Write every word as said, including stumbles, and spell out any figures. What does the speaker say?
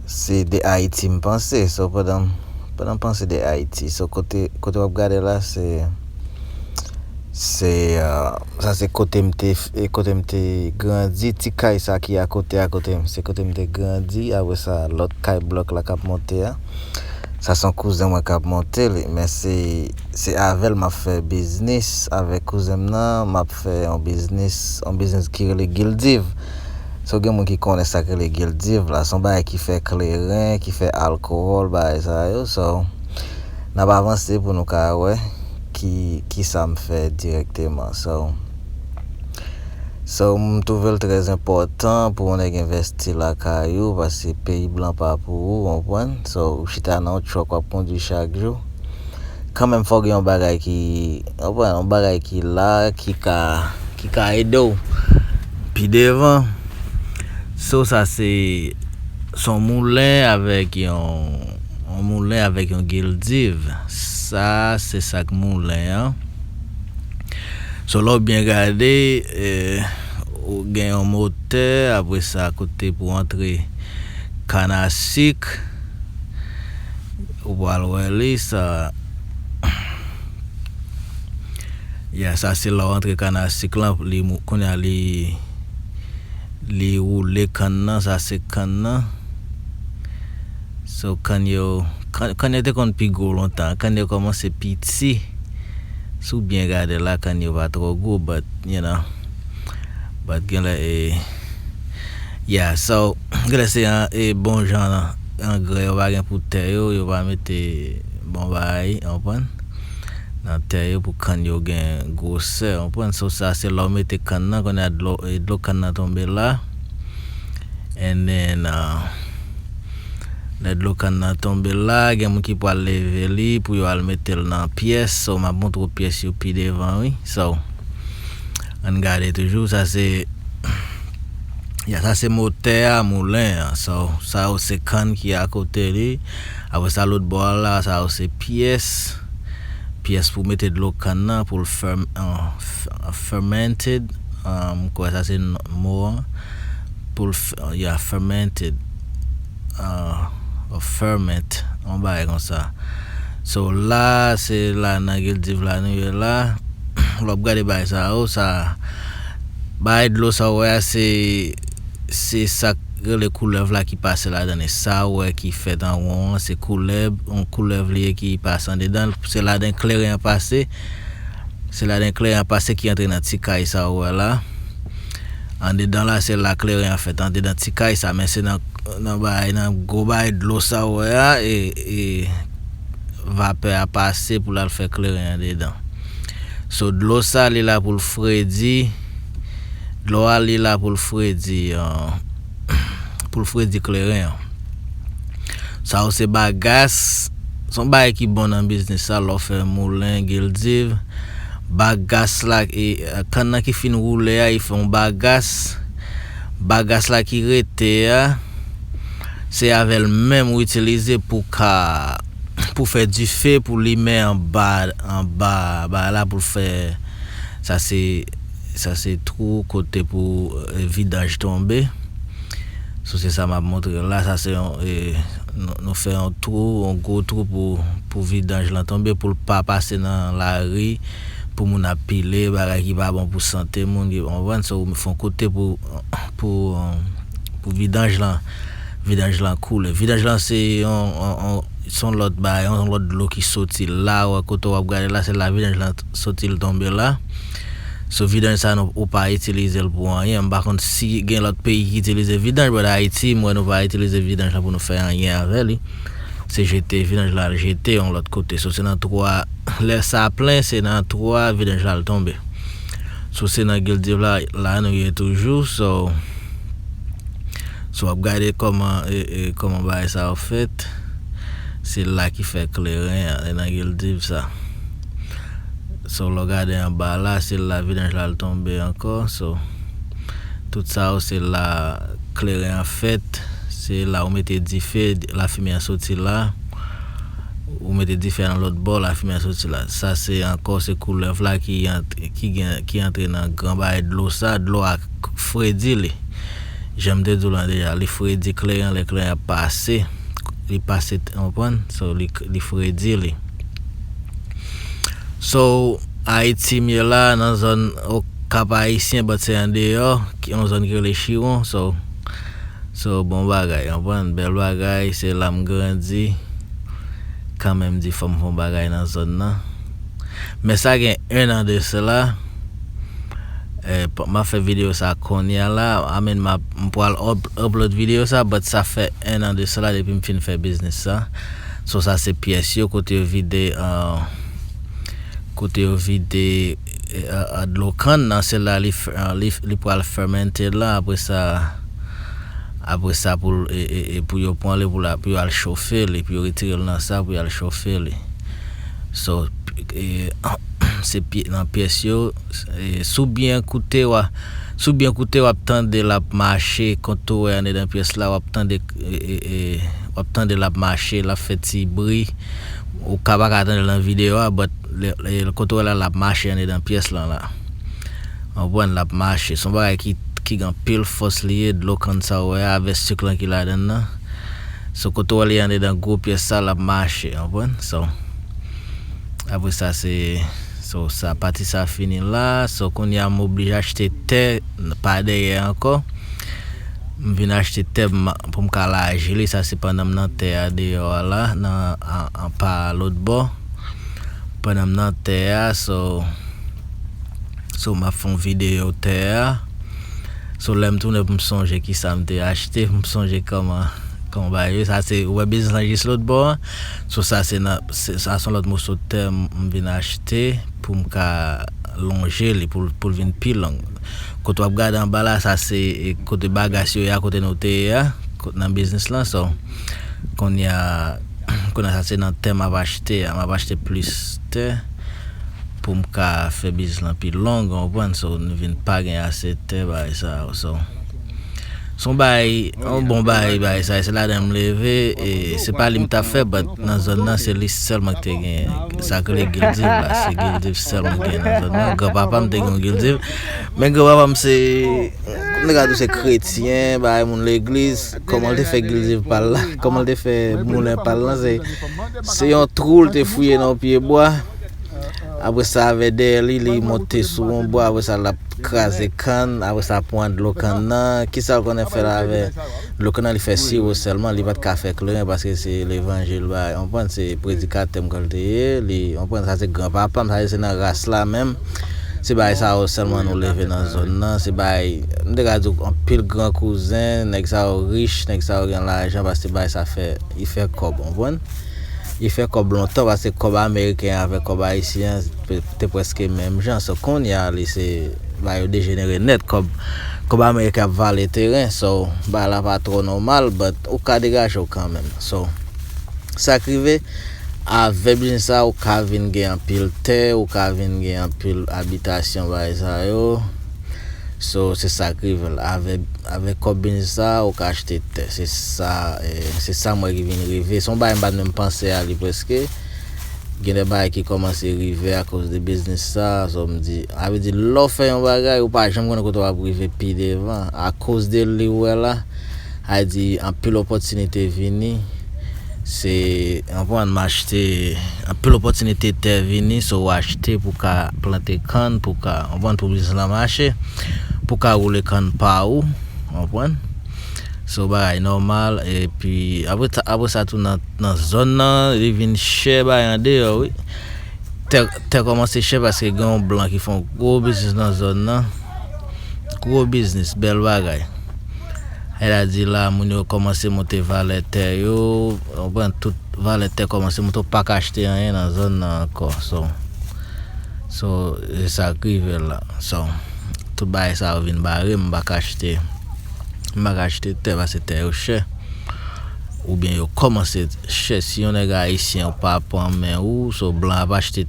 Se de Ayiti m panse. So, pandan, pandan m panse de Ayiti, so, kote, kote w ap gade la, se, se, uh, sa se kote m te, e kote m te grandi, ti kay sa ki akote, akote m. Se kote m te grandi, apre sa, lòt kay blòk la k ap monte a. Sa se yon kouzen mwen k ap monte li, men se, se avè l m ap fè biznis, avèk kouzen m nan, m ap fè yon biznis, yon biznis ki rele Guildiv. So, gen moun ki konnen sa k rele Guildiv la, se yon bagay ki fè kleren, ki fè alkòl, bagay sa yo. So, n ap avanse pou nou ka wè ki, ki sa m fè dirèkteman. So, so, m twouve l trè enpòtan pou yon nèg envesti lakay ou, paske peyi blan pa pou ou, konprann? So, ou chita nan yon truck, w ap kondui chak jou. Kanmenm, fò gen yon bagay ki, w konprann, yon bagay ki la, ki ka, ki ka ede w pi devan. So, sa se, se yon moulen avèk yon, yon moulen avèk yon Guildiv. Sa, se sa k moulen an. So, lè w byen gade, eh, ou gen yon motè, apre sa, kote pou antre kann a sik, ou pral wè li, sa, ya, sa se lè w antre kann a sik lan, li mou-, kounye a li, li woule kann nan, sa se kann nan. So, kann yo, kann, kann yo te konn pi gwo lontan. Kann yo kòmanse piti. Si w byen gade la, kann yo pa twò gwo, but, you know, but genlè, e, yeah, so, genlè se an, e, bon jan angrè yo pa gen pou tè yo, yo pa mete bon bagay, w konprann? Nan tè yo pou kann yo gen gwosè, w konprann? So, sa se lè w mete kann nan, kounye a dlo, e, dlo kann nan tonbe la. And then, uh, lè dlo kann nan tonbe la, gen moun ki pral leve li pou yo al mete l nan pyès. So, m ap montre w pyès yo pi devan, wi. So, ann gade toujou. Sa se, ya, sa se motè a, moulen an. So, sa yo se kann ki akote li. Apre sa, lòt bò a la, sa yo se pyès. Pyès pou mete dlo kann nan, pou l ferm-, uh, f-, fermented. Um, m kwè sa se n-, mo an. Pou l f-, ya, fermented. Uh, or ferment, yon bagay konsa. So, la, se la nan Guildiv la nou ye la. Lè w ap gade bagay sa yo, sa, bagay dlo sa w wè a, se, se sa k rele koulèv la ki pase ladan l. E sa w wè ki fèt an won an, se koulèv, yon koulèv li ye ki pase andedan l. Se ladan kleren an pase. Se ladan kleren an pase ki antre nan ti kay sa w wè la. Andedan la, se la kleren an fèt, andedan ti kay sa, men se nan, nan bagay, nan gwo bagay dlo sa w wè a, e, e vapè a pase pou l al fè kleren andedan. So, dlo sa, li la pou l fredi, dlo a, li la pou l fredi, uh, pou l fredi kleren an. Sa yo se bagas. Se yon bagay ki bon nan biznis sa, lè w fè moulen, Guildiv. Bagas la, e, kann nan ki fin woule a, li fè yon bagas. Bagas la ki rete a, se avè l menm ou itilize pou ka, pou fè dife, pou limen anba, anba, anba la pou l fè, sa se, sa se twou kote pou, eh, vidanj tonbe. So, se sa m ap montre w la. Sa se yon, eh, nou, nou fè yon twou, yon gwo twou pou, pou vidanj lan tonbe, pou l pa pase nan lari, pou moun ap pile, bagay ki pa bon pou sante moun, ki, w konprann? So, ou fè yon kote pou, pou, um, pou vidanj lan, vidanj lan koule. Vidanj lan se yon, yon, yon, se yon lòt bagay, yon lòt dlo ki soti la, wè kote w ap gade la, se la vidanj lan soti l tonbe la. So, vidanj sa nou, ou pa itilize l pou anyen. M pa konn si gen lòt peyi ki itilize vidanj, but Ayiti, m wè nou pa itilize vidanj lan pou nou fè anyen avè li. Se jete, vidanj la al jete yon lòt kote. So, se nan twou a, lè sa plen, se nan twou a vidanj la al tonbe. So, se nan Guildiv la, la nou ye toujou. So, so, w ap gade kòman, e, e, kòman bagay sa yo fèt. Se la ki fè kleren an, e nan Guildiv sa. So, lè w gade anba la, se la vidanj la al tonbe ankò. So, tout sa yo, se la kleren an fèt. Se la ou mete dife, lafimen an soti la. Ou mete dife a nan lòt bò, lafimen an soti la. Sa se ankò, se koulèv la ki ant-, ki gen, ki antre nan gran bagay dlo sa. Dlo a k-, fredi li. Jan m te di w lan deja, li fredi kleren, lè kleren ap pase, li pase, w konprann? So, li, li fredi li. So, Ayiti m ye la, nan zòn Kap Ayisyen, but se andeyò, ki, yon zòn ki rele Chiwon. So, so, bon bagay, w konprann? Bèl bagay, se la m grandi. Kanmenm di fò m fè yon bagay nan zòn nan. Men sa gen en an de sela. Eh, p-, m ap fè videyo sa kounye a la. I mean, m ap, m pral up-, upload videyo sa, but sa fè en an de sela depi m fin fè biznis sa. So, sa se pyès yo kote yo vide, uh, kote yo vide, eh, uh, uh, dlo kann nan, se la li, f-, uh, li, li pral fermented la. Apre sa, apre sa, pou, e, e, e pou yo pran li, pou la, pou yo al chofe li, pou yo retire l nan sa, pou yo al chofe li. So, e, se pye-, nan pyès yo, e, si w byen koute, w a, si w byen koute, w ap tande l ap mache, kote w wè anndan pyès la, w ap tande, e, e, e, w ap tande l ap mache, l ap fè ti bri. Ou ka pa ka tande l nan videyo a, but lè, lè, kote w wè la, l ap mache anndan pyès lan la. W konprann, l ap mache. Se yon bagay ki, ki gen anpil fòs li ye, dlo kann sa w wè a, avè sik lan ki ladan l nan. So, kote w wè li anndan gwo pyès sa, l ap mache, w konprann? So, apre sa, se, so, sa, pati sa fini la. So, kounye a, m oblije achte tè pa dèyè ankò. M vin achte tè m, pou m ka laji li. Sa, se pandan m nan tè a deyò a la, nan, an, an pa lòt bò. Pandan m nan tè a, so, so, m ap fè yon videyo tè a. So, lè m tounen pou m sonje kisa m te achte, pou m sonje kòman, kòman bagay yo. Sa se, ou wè biznis lan jis lòt bò an. So, sa se nan, se, sa se yon lòt moso tè m, m vin achte pou m ka lonje li, pou, pou l vin pi long. Kote w ap gade anba la, sa se, e, kote bagas yo ye a, kote nou te ye a, kot-, nan biznis lan. So, kounye a, kounye a sa se nan tè m ap achte a, m ap achte plis tè pou m ka fè biznis lan pi long, w konprann? So, nou vin pa gen ase tè, bagay sa yo. So, se yon bagay, yon bon bagay, bagay sa, se ladan m leve, e se pa li m t ap fè, but nan zòn nan, se li sèlman ki te gen, sa k rele Guildiv la, se Guildiv sèlman ki gen nan zòn nan. Granpapa m te gen yon Guildiv, men granpapa m se, nèg a di w se kretyen, bagay moun legliz, kòman l te fè Guildiv pa l la, kòman l te fè moulen pa l lan, se, se yon twou l te fouye nan yon pye bwa. Apre sa, avè dèyè li, li monte sou yon bwa, apre sa, l ap kraze kann, apre sa, pran dlo kann nan. Kisa l konnen fè l avè dlo kann nan? Li fè siwo sèlman, li pa t ka fè kleren paske se levanjil, bagay, w konprann, se predikatè m kwè l te ye, li, w konprann, sa se granpapa m, sa se nan ras la menm. Se bagay sa yo sèlman nou leve nan zòn nan, se bagay, m te ka di w, anpil gran kouzen, nèg sa yo rich, nèg sa yo gen lajan, paske bagay sa fè, li fè kòb, w konprann? Li fè kòb lontan, paske kòb ameriken avèk kòb ayisyen an te, te prèske menm jan. So, kounye a, li se, bagay yo dejenere nèt, kòb, kòb ameriken ap vale teren. So, bagay la pa twò nòmal, but ou ka degaje w kanmenm. So, sa k rive, avè biznis sa, ou ka vin gen anpil tè, ou ka vin gen anpil abitasyon, bagay sa yo. So, se sa k rive l. Avè, avè kòb biznis sa, ou ka achte tè. Se sa, eh, se sa m wè ki vin rive. Se yon bagay m pa t menm panse a li prèske. Gen de bagay ki kòmanse rive akoz de biznis sa. So, m di, sa vle di, lè w fè yon bagay, ou pa janm konnen kote w ap rive pi devan. Akoz de li w wè la, sa vle di, anpil opòtinite vini. Se, w konprann, m achte, anpil opòtinite tè vini, so w achte pou ka plante kann, pou ka, w konprann, pou biznis lan mache, pou ka woule kann pa ou, w konprann. So bagay nòmal, epi apre sa, apre sa tou nan, nan zòn nan, li vin chè bagay andeyò, wi. Tè, tè kòmanse chè paske gen yon blan ki fè yon gwo biznis nan zòn nan. Gwo biznis, bèl bagay. Sa vle di la, moun yo kòmanse monte valè tè yo, w konprann, tout valè tè kòmanse monte, ou pa ka achte anyen nan zòn nan ankò. So, so, se sa k rive la. So, tout bagay sa yo vin bare, m pa ka achte, m pa ka achte tè paske tè yo chè. Oubyen yo kòmanse chè. Si yon nèg ayisyen ou pa pran men ou, so blan ap achte